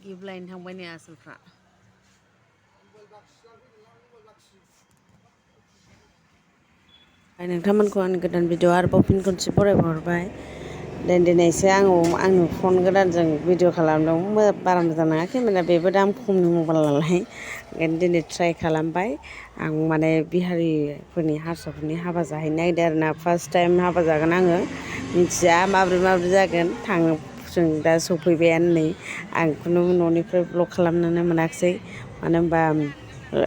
gift लायनो थांबाय नै आसोलफ्रा नोंथांमोनखौ आंनि गोदान भिडिअ आरोबाव फिन खनसे बरायहरबाय दिनैसो आंनि फन गोदानजों भिडिअ खालामदों बारा मोजां नाङाखै माने बेबो दाम खमनि मबाइल नालाय ओंखायनो दिनै ट्राइ खालामबाय आं माने बिहारिफोरनि हारसाफोरनि हाबा जाहैनो नागिरदों आरोना फार्स्ट टाइम हाबा जागोन आङो मिथिया माब्रै जागोन जों दा सफैबायानो नै आं खुनु न'निफ्राय ब्लग खालामनोनो मोनाखिसै मानो होनबा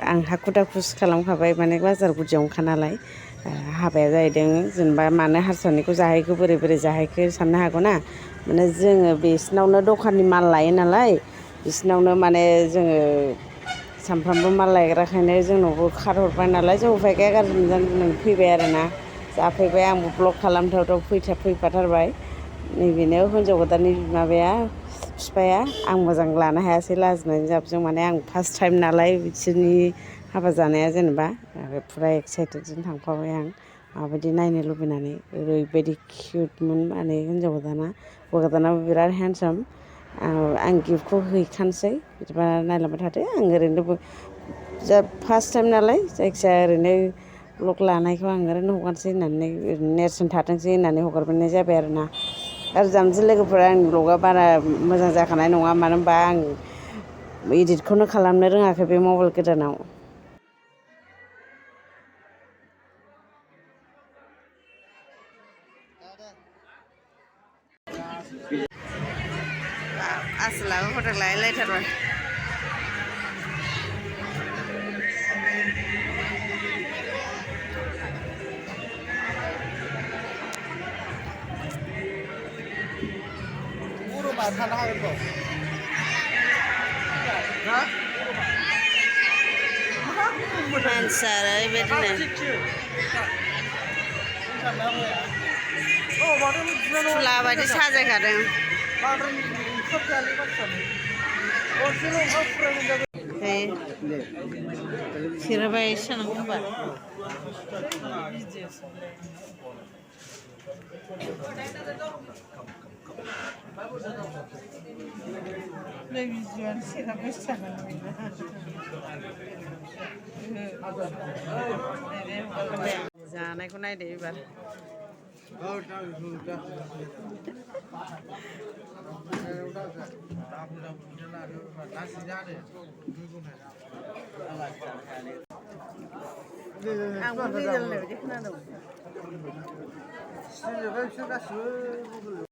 आं हाखु दाखुसो खालामखाबाय माने बाजार गुदियावनोखा नालाय हाबाया जाहैदों जेनेबा मानो हारसानिखौ जाहैखो बोरै जाहैखो साननो हागौना माने जोङो बिसिनावनो दखाननि माल लायो नालाय बिसिनावनो माने जोङो सानफ्रामबो माल लायग्राखायनो जोंनावबो खारहरबाय नालाय जों उफाय गैया गाज्रि मोनजानो फैबाय आरोना जाफैबाय आंबो ब्लग खालामथावथाव फैफाथारबाय नैबेनो हिनजाव गोदाननि माबाया बिफाया आं मोजां लानो हायासै लाजिनायनि जाबजों माने आं फार्स्ट टाइम नालाय बिसोरनि हाबा जानाया जेनेबा फुरा एक्साइटेडजों थांफाबाय आं माबायदि नायनो लुबैनानै ओरैबायदि किउटमोन माने हिनजाव गोदाना हौवा गोदानाबो बिराद हेन्डसाम आं गिफ्टखौ हैखानोसै बिदिबा नायलांबाय थादो आं ओरैनो जा फार्स्ट टाइम नालाय जायखिजाया ओरैनो ब्लग लानायखौ आं ओरैनो हगारसै होननानै ओरैनो नेरसोन थाथोंसै होननानै हगारबोनाय जाबाय आरोना आरो जामजि लोगोफोरा आंनि ब्लगआ बारा मोजां जाखानाय नङा मानो होनबा आं इडिटखौनो खालामनो रोङाखै बे मबाइल गोदानाव आसोलाबो फट' लायलायथारबाय मानसिया ओरैबायदिनो फुला बायदि साजायखादों सिराबाय सानांगौबा जानायखौ नायदो एबार आंबो दै लोंनाय बायदि खोनादों